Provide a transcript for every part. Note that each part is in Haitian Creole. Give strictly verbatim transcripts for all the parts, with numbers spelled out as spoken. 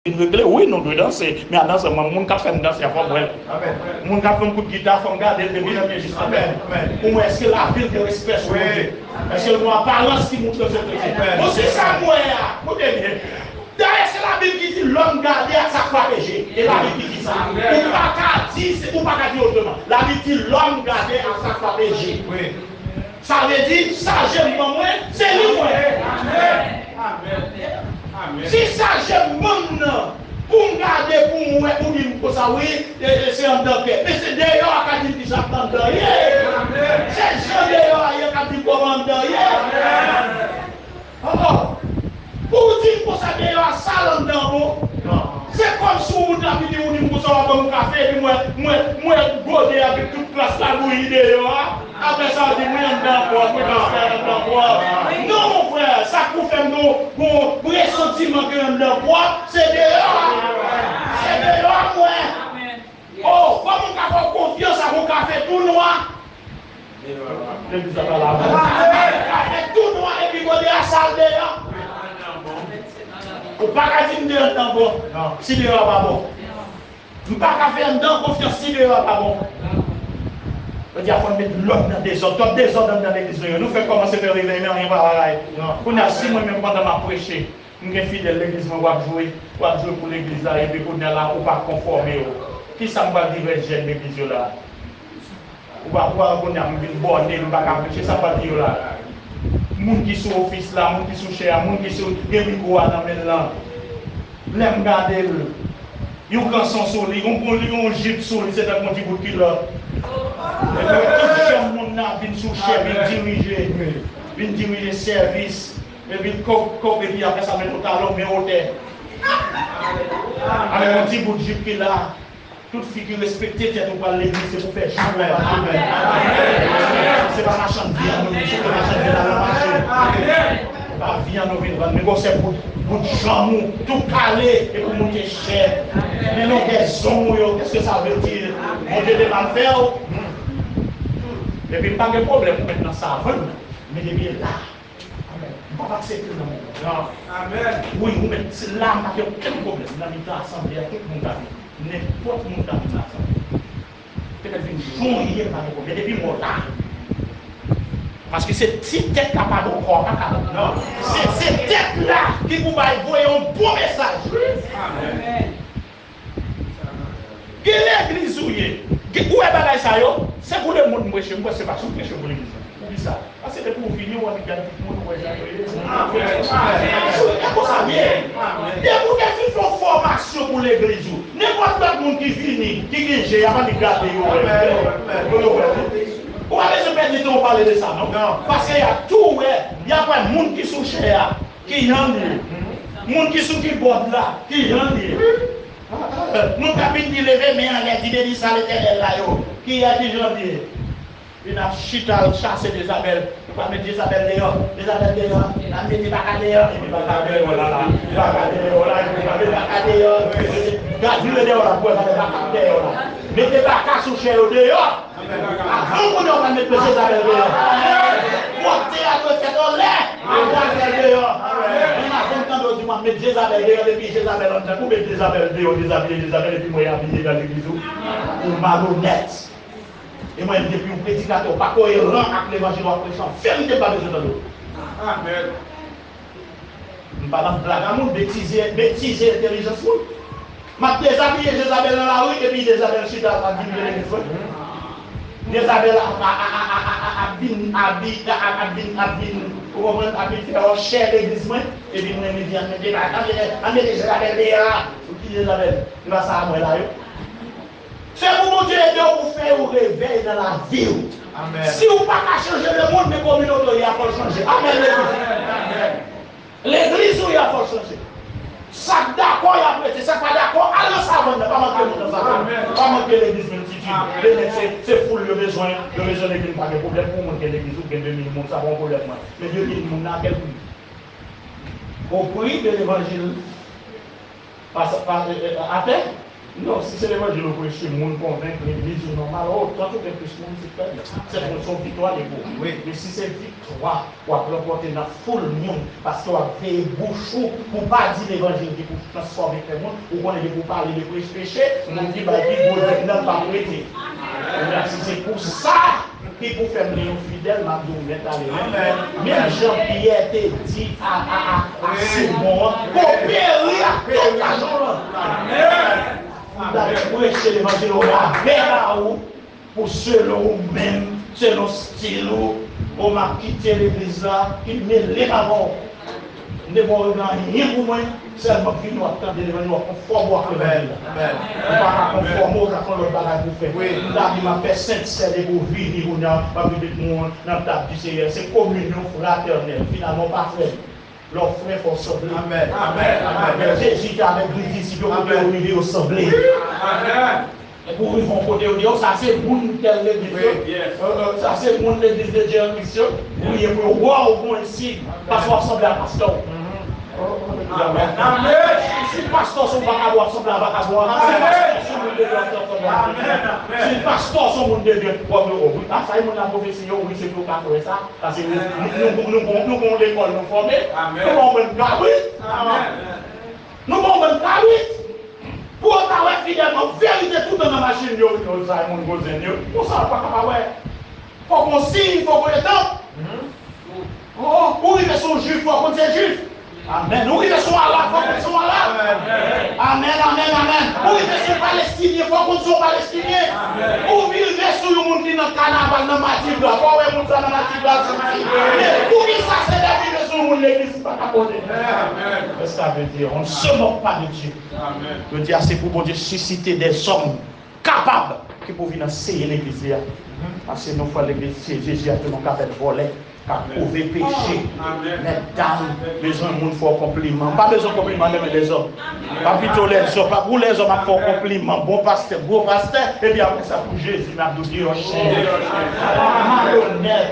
vin regle, wi, nou dwe danse. Men a danse, mwen, moun k ap fè m danse a, fò m wè l. Moun k ap fè m kout gita, fò m gade l depi nan pye jiska tè. Pou mwen, èske lavil gen respè sou Bondye? Èske l gon aparans ki montre se kretyen? Bon, se sa m wè a, koute byen. Dayè, se Labib ki di lòm gade ak sa frape je. E Labib ki di sa. Ou pa ka di, se, ou pa ka di otreman. Labib di lòm gade ak sa frape je. Sa vle di, sa je m ban mwen, se li mwen. Si sa je m ban m nan, pou m gade, pou m wè, pou di m konsa, wi, e, e, se anndan kè. Men se deyò a k ap di m kisa anndan ye. Se jan deyò a ye k ap di m kòman anndan ye. Oh, oh. Pou w di m konsa deyò a sal anndan bon. Se kòmsi yon moun t ap vini, ou di m konsa w ap ban m kafe, epi mwen, mwen, mwen gode avèk tout kras la bouyi deyò a. Apre sa, w di mwen anndan pwòp, mwen espere anndan pwòp. Non, mon frè, sa k pou fè m gon, gon presantiman ke anndan pwòp, se deyò a. Se deyò a m wè. Oh, kòman m ka fè w konfyans ak yon kafe tou nwa? Legliz la pa la. Kafe tou nwa epi kote a sal deyò. Ou pa ka di m deyò anndan bon si deyò a pa bon. M pa ka fè anndan konfyans si deyò a pa bon. Jodi a fò n met lòd nan dezòd. Twòp dezòd anndan legliz nou yo. Nou fèk kòmanse fè revèy, men anyen pa bagay. Kounye a, si mwen menm pandan m ap preche, m gen fidèl legliz mwen w ap jwe, w ap jwe pou legliz la, epi kounye a la, ou pa konfòme w. Kisa m pral di rès jèn legliz yo la? Ou pa, ou pa konnen m vin bòne, m pa ka preche, sa m pral di yo la? Moun ki sou ofis la, moun ki sou chè a, moun ki sou, gen mikwo a nan men l lan. Lè m gade l, yon kanson sou li, yon, yon, yon jip sou li, se tankou yon ti bout kilòt. Epi tout janm moun nan vin sou chè, vin dirije, vin dirije sèvis. Epi kòk, kòk, epi apre sa, men yon talon, men wotè. Avèk yon ti bout jip ki la. Tout fi ki respekte tèt ou pral legliz, se pou fè jan pou pral legliz. Se pa machann vyann nou ye, se pa machann vyann al nan mache. Se pa vyann nou vin vann, men gwosè bout, bout janm ou, tou kale, epi w moute chè. Men longè zong ou yo, kèske sa vle di? Bondye te mal fè w? Epi m pa gen pwoblèm ou met nan savann nan, men depi l la, Amèn. M p ap aksepte l nan men w. Amèn. Wi, ou menm, se la m pa gen okenn pwoblèm. Nan mitan asanble a, tout moun ka vini. Nenpòt moun ka vin nan asanble. Petèt vin jan w ye, m pa gen pwoblèm. Men depi m wè w la. Paske se ti tèt la pa bon, kò a pa ka bon. Non. Se, se tèt la ki pou bay, voye yon bon mesaj. Amèn. Gen legliz ou ye. Gen, ou wè bagay sa yo? Se pou lemonn m preche, m kwè se pa sou preche pou legliz la. Poukisa? Paske depi w vini, w annik gade tout moun, ou wè jan yo ye. E konsa m ye. Depi w te fin fè yon fòmasyon pou legliz ou, nenpòt lòt moun ki vini, ki gen je, y ap annik gade yo, wè. Pou yo wè. Ou pa bezwen pèdi tan w pale de sa, non. Paske y ap tou wè, y ap wè moun ki sou chè a, ki jan l ye. Moun ki sou kibòd la, ki jan l ye. Moun k ap vin di leve men anlè, di beni sa Letènèl la yo. Kiyès ki jan l ye? Vin ap chita, al chase Jezabèl. Nou pral met Jezabèl deyò. Jezabèl deyò. N ap mete Baka deyò. Epi Baka deyò la la. Baka deyò la. Epi n ap mete Baka deyò. Gad vire deyò la, pou wè Baka deyò la. Mete Baka sou chè yo deyò. Avan kounye a, w pral met Jezabèl deyò. Pwòpte a dwe fèt anlè. Jezabèl deyò. Menm avan m tande w di m ap met Jezabèl deyò, depi Jezabèl anndan, ou met Jezabèl deyò, dezabiye Jezabèl, epi mwen abiye nan legliz ou. Ou malonèt. E mwen, depi yon predikatè, ou pa koyeran ak levanjil w ap preche an verite, m pa bezwen tande w. Amèn. M pa nan blag a moun, betize, betize entèlijans moun. M ap dezabiye Jezabèl nan lari, epi Jezabèl chita ap dirije legliz mwen. Jezabèl ap, ap, ap vin, ap vin, ap, ap vin, ap vin, ou konprann, ap vin fè òchè legliz mwen, epi mwen, mwen di, ann mete, ann mete, ann mete Jezabèl deyò a. Sou ki Jezabèl? Se pa sa a mwen la yo. Se pou Bondye ede w pou fè yon revèy nan lavi w. Amèn. Si w pa ka chanje lemonn, men kominote w ye a fò l chanje. Amèn, legliz. Legliz ou ye a fò l chanje. Sa k dakò, y ap rete. Sa k pa dakò, al nan savann nan. Pa manke moun nan savann nan. Pa manke legliz miltitid. Amèn. Bennèt se, se foul yo bezwen. Yo bezwen legliz. Pa gen pwoblèm pou moun gen legliz ou gen de mil moun. Sa pa yon pwoblèm mwen. Men de mil moun nan, a kèl pri? Au prix de l'évangile. Pa, pa, atè. Non, si se levanjil ou preche, moun konvenk, legliz ou nòmal, oh, tante ou gen plis moun, se trè byen. Se yon, se yon viktwa li ye pou ou. Wi. Men si se viktwa w ap ranpòte nan foul moun, paske w ap veye bouch ou pou w pa di levanjil ki pou transfòme kè moun, ou konnen depi w pale de preche peche, moun ki bay pi gwo dèt nan l p ap rete. Ebyen, si se pou sa, ki pou fè m li yon fidèl, m ap di w mèt ale. Menm jan Pyè te di a, a, a, a Simon an, "Kopere ak tout lajan w lan." M t ap preche levanjil o rabè ba ou, pou selon ou menm, selon stil ou, o m ap kite legliz la, ki mele m avè w. M te ba w anyen pou mwen, sèlman vini w ap tande levanjil, w ap konfòme w ak levanjil la. Ou pa ka konfòme w, ou ka fè yon lòt bagay pou w fè. M ta di m ap fè sent sè depi w vini kounye a, m ap rete moun nan tab di Seyè. Se kominyon fratènèl. Finalman, w pa frè m. Lè w frè, fò w sanble. Amèn. Amèn. Amèn. Jezi te avèk douz disip yo, kote yo rive, yo sanble. Amèn. Epi w rive yon kote, yo di, "Oh, sa se moun tèl legliz yo. Wi, yes. Euh, euh, sa se moun legliz de Dye an Kris yo." Wi, epi yo wè w gon ensi, paske w ap sanble ak pastè w. Amèn. Amèn. Si pastè w se yon vakabon, w ap sanble ak vakabon an. Si pastè w se yon moun de Dye, w ap sanble ak moun de Dye. Amèn. Amèn. Si pastè w se yon moun de Dye, w ap di, "Oh, wi, a, sa e moun nan pwofesi yo, wi, se pou yo ka kwè sa." Paske nou, nou, nou, nou, nou, nou gon lekòl nou fòme. Amèn. Nou pa yon bann kabrit. Amèn. Nou pa yon bann kabrit. Pou yo ta wè fidèlman verite toutan nan machin yo, yo sa e moun gwo zen yo. Konsa yo pa ka pa wè. Fò gon siy, fò gon etanp. Oh, ou rive sou jwif, fò konn se jwif. Amèn. Ou rive sou Arab, fò konn se yon Arab. Amèn, amèn, amèn. Ou rive sou Palestinyen, fò konn se yon Palestinyen. Ou rive sou yon moun ki nan kanaval, nan Madigra, fò wè moun sa nan Madigra, sou ti. Men poukisa se lè rive sou yon moun legliz ki pa ka pòte? Amèn. Sa vle di, on ne se moque pas de Dieu. Amèn. Yo di a se pou Bondye sisite dèzòm kapab ki pou vin anseye legliz li a. Paske nou fè legliz se Jezi a tou nou ka fè vòlè, ka pwouve peche. Amèn. Mèt dam, bezwen moun fè w konpliman. Pa bezwen konpliman nan men lèzòm. Pa pito lèzòm, pa pou lèzòm ap fè w konpliman. Bon pastè, gwo pastè, epi apre sa pou Jezi, m ap di w deyò chen. Malonèt.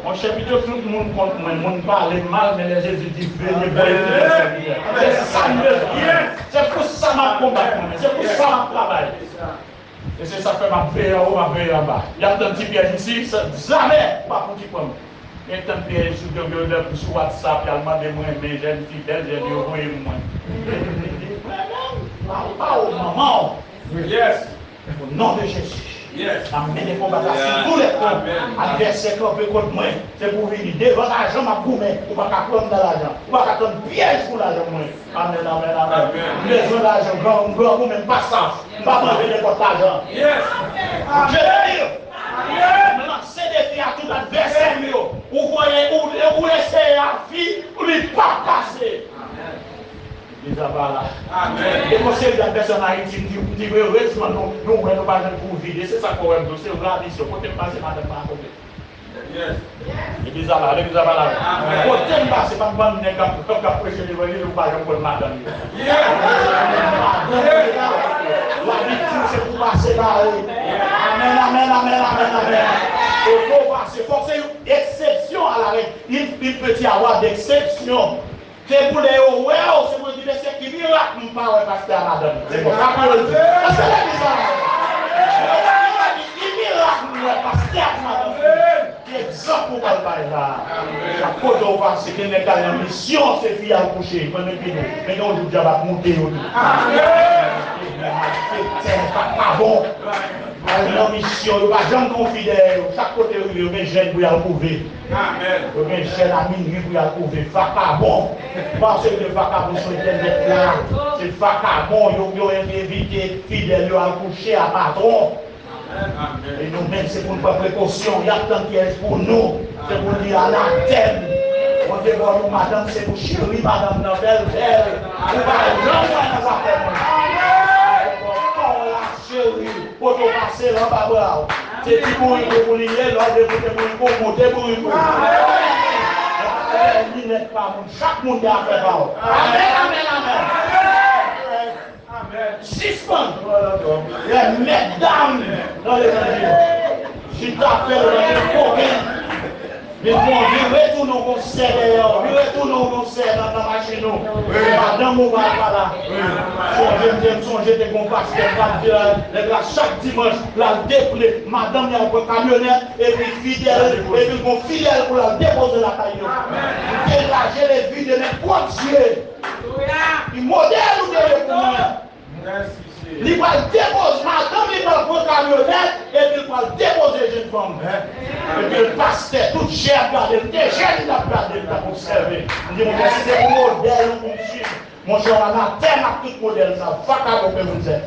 Monchè, pito tout moun kont mwen, moun pale m mal, men lè Jezi di veye, veye, veye. Se sa m bezwen. Se pou sa m ap konbat mwen, se pou sa m ap travay. E se sa k fè m ap veye anwo, m ap veye anba. Y ap tann ti pyèj isi, sa, jamè, ou pa pou ki pran m. Gen tann pyèj sou, sou, sou WhatsApp, y al mande mwen, men jèn fidèl, jèn yo voye m mwen. Renmen m, pa w, pa w, manman w. Yes. O non de Jezi. Yes. N ap mennen konba sa sou tou lè fwon. Amèn. Advèsè kanpe kont mwen. Se pou vini. Devan lajan m ap goumen. Ou pa ka pran m nan lajan. Ou pa ka tann pyèj pou lajan mwen. Amèn, amèn, amèn. Amèn. M bezwen lajan. Gran, m grangou men m pa saf. M pa manje nenpòt lajan. Yes. Amèn. Amèn. M lanse defi a tout advèsè m yo. Ou voye, ou, ou eseye a fi, li p ap pase. Amèn. Legliz la pa la. Amèn. E konseye a pèsòn Ayiti, m di, m di, erezman nou, nou wè nou pa jwenn pou vide. Se sa k fè w wè m di w, se vrè misyon. Kote m pase, madanm pa kote. Yes. Legliz la pa la, legliz la pa la. Amèn. Kote m pase, pa m bann nèg k ap, k ap preche levanjil, ou pa janm konn madanm yo. Yes. Madanm yo la, w ap di w se pou pase bare. Amèn, amèn, amèn, amèn, amèn. Ou pou pase, fòk se yon eksepsyon a la règ. Il, il peut y avoir d'exceptions. Se pou lè yo wè w, se pou yo di, "Mesye, ki mirak m pa wè pastè a madanm li." Se konsa pou yo di. Paske legliz la, yo wè yo di, "Ki mirak m wè pastè a madanm li." Ki egzanp ou pral bay la? Chak kote w pase, gen nèg k al nan misyon, se fi al kouche, men men pi nou. Men gen yon jou dyab ap moute yo tou. Malfektè, vakabon. Al nan misyon, yo pa janm gen yon fi dèyè yo. Chak kote yo rive, yo gen jèn pou y al kouve. Amèn. Yo gen jèn a minui pou y al kouve. Vakabon. Pase de vakabon sou entènèt la. Se vakabon, yo, yo envite fidèl yo al kouche a patwon. Amèn, amèn. E nou menm, se pou n pran prekosyon. Y ap tann pyèj pou nou. Se pou n di anatèm. Bondye ba w yon madanm, se pou cheri madanm nan bèl, bèl. Ou pa janm wè nan zafè moun. Kò w la, cheri. Kote w pase l anba bra w. Se ti bouriko pou li ye, lè w depoze bouriko, w monte bouriko. Fè linèt pa moun, chak moun gen afè pa w. Amèn, amèn, amèn. Sispann lè mèt dam nan levanjil chita fè levanjil koken. Vin pran, vin retounen w gon sè dèyè w, vin retounen w gon sè nan, nan machin ou. Madanm ou pa, pa la. Sonje, m te, m sonje te gon pastè k ap di, lè la chak dimanch, l al deple, madanm li al pran kamyonèt, epi fidèl, epi l gon fidèl pou l al depoze lakay yo. M te raje levi de nèg Bondye. Ki modèl ou te ye pou mwen? Li pral depoze, madanm li pral pran kamyonèt, epi l pral depoze jenn fanm. Epi l pastè, tout je ap gade l, te jèn l ap gade l, l ap obsève. M di, monchè, si se pou modèl ou pou m swiv, monchè, w anatèm ak tout modèl sa, vakabon ke moun se.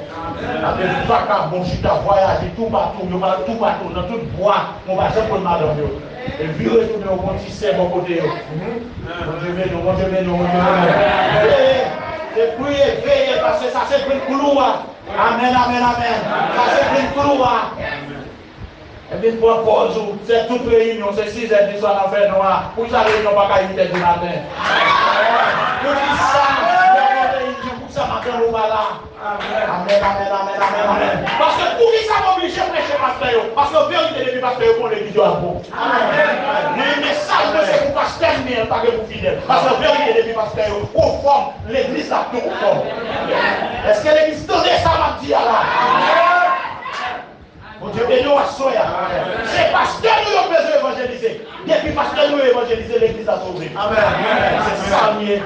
Gade vakabon, chita, vwayaje toupatou, yo pral toupatou, nan tout bwa, men w pa janm konn madanm yo. E vire tounen, w gon ti sè bò kote yo. Bondye beni w, Bondye beni w, Bondye beni w. Veye, e priye, veye, paske sa se grenn klou a. Amèn, amèn, amèn. Sa se grenn klou a. E vin pran pòz ou, se tout reyinyon, se sis è di swa nan fènwa. Poukisa reyinyon pa ka uit è di maten? Poukisa lè nou reyinyon, poukisa maten nou pa la? Amèn, amèn, amèn, amèn, amèn. Paske poukisa m oblije preche pastè yo? Paske verite depi pastè yo bon, legliz yo ap bon. Amèn. Mwen, mesaj mwen se pou pastè m, men pa gen pou fidèl. Paske verite depi pastè yo konfòm, legliz la tou konfòm. Èske legliz tande sa m ap di a la? Bondye beni w aswè a. Se pastè nou yo bezwen evanjelize. Depi pastè nou yo evanjelize, legliz la sove. Amèn. Se sa l ye.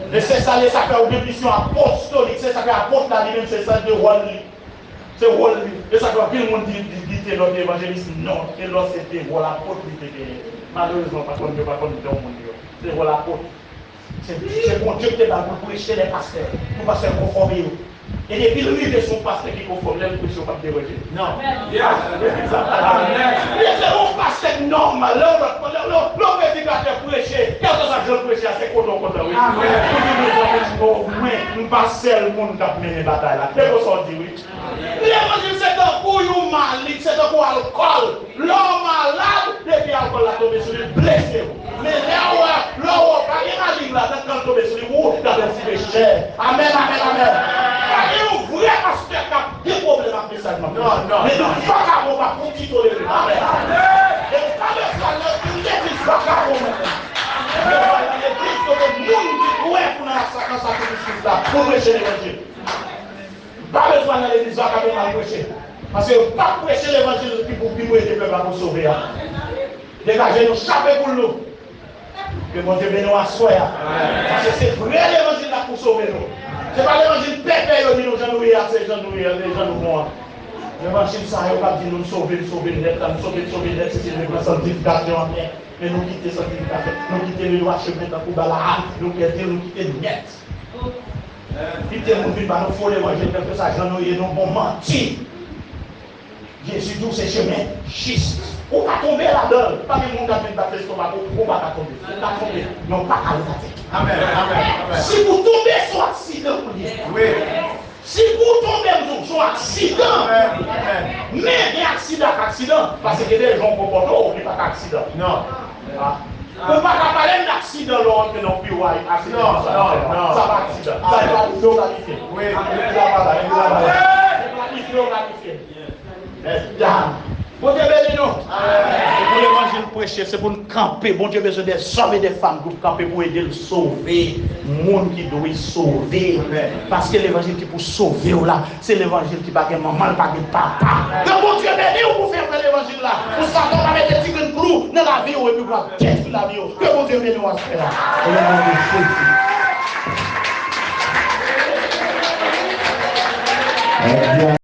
E se sa l ye, sa fè w gen misyon apostolik. Se sa fè apot la li menm, se sa de wòl li. Se wòl li. E sa fè anpil moun di, di, di Telò te evanjelis. Non, Telò se de wòl apot li te genyen. Malerezman, pa konn, yo pa konn non moun yo. Se wòl apot. Se, se Bondye ki te ba l pou l preche lè pastè, pou pastè konfòme yo. E depi l rive se yon pastè ki konfòm, lè l preche, yo p ap deranje. Non. Amèn. Li se yon pastè nòmal. Lè w lòt, lè, lè, lè yon predikatè preche, kèlkeswa jan l preche a, se kontan w kontan, wi. Amèn. Ou di, mezanmi, o mwen, m pa sèl moun k ap mennen batay la. Tande sa w di, wi. Levanjil se tankou yon malik, se tankou alkòl. Lè w malad, depi alkòl la tonbe sou li, l blese w. Men lè w wè, lè w wè w pa gen malik la, nan kan l tonbe sou li, ou, w ap yon ti pechè. Amèn, amèn, amèn. Pa gen yon vrè pastè k ap gen pwoblèm ak mesaj m ap preche. Non, non. Men tout vakabon pa pou ki tolere. Amèn. E pa bezwen al nan legliz vakabon mwen. Bezwen al nan legliz kote moun ki kwè pou nan sa, nan sakrifis Kris la, pou preche levanjil. Pa bezwen al nan legliz vakabon al preche. Paske yo p ap preche levanjil ki pou, ki pou ede pèp la pou sove a. Degaje nou, chape poul nou. Ke Bondye beni w aswè a. Paske se vrè levanjil la pou sove nou. Se pa levanjil pèpè yo di nou jan nou ye a, se jan nou ye a, se jan nou bon an. Levanjil sa yo k ap di nou n sove, n sove nèt la, n sove, n sove nèt, se, se levanjil sanktifikasyon an nèt. Men nou kite sanktifikasyon, nou kite le dwa chemen tankou Balaam, nou pèdi, nou kite nèt. Kite moun vin ba nou fo levanjil, kèlkeswa jan nou ye, nou bon manti. Jezi di w se chemen jis. Ou ka tonbe ladan l. Pa gen moun k ap vin bat lestomak ou, ou pa ka tonbe. Ou ka tonbe, men ou pa ka rete atè. Amèn, amèn, amèn. Si pou tonbe, se yon aksidan pou li ye. Wi. Si pou w tonbe, m di w, se yon aksidan. Amèn, amèn. Men gen aksidan ak aksidan, paske gen de jan w konpòte w, li pa ka aksidan. Non. Ah. Ou pa ka pale m d aksidan lè w antre nan yon piwo a, aksidan. Non, non, non. Sa pa aksidan. Sa e planifye w planifye. Wi. Legliz la pa la, legliz la pa la. Se planifye w planifye. Mesdam. Bondye beni nou. Amèn. Se pou levanjil preche, se pou n kanpe. Bondye bezwen de zòm e de fanm pou kanpe pou ede l sove moun ki dwe sove. Amèn. Paske levanjil ki pou sove w la, se levanjil ki pa gen manman, l pa gen papa. Ke Bondye beni w pou fè vrè levanjil la. Pou Satan pa mete ti grenn klou nan lavi w epi pou ap detwi lavi w. Ke Bondye beni w aswè a. O non de Jezi.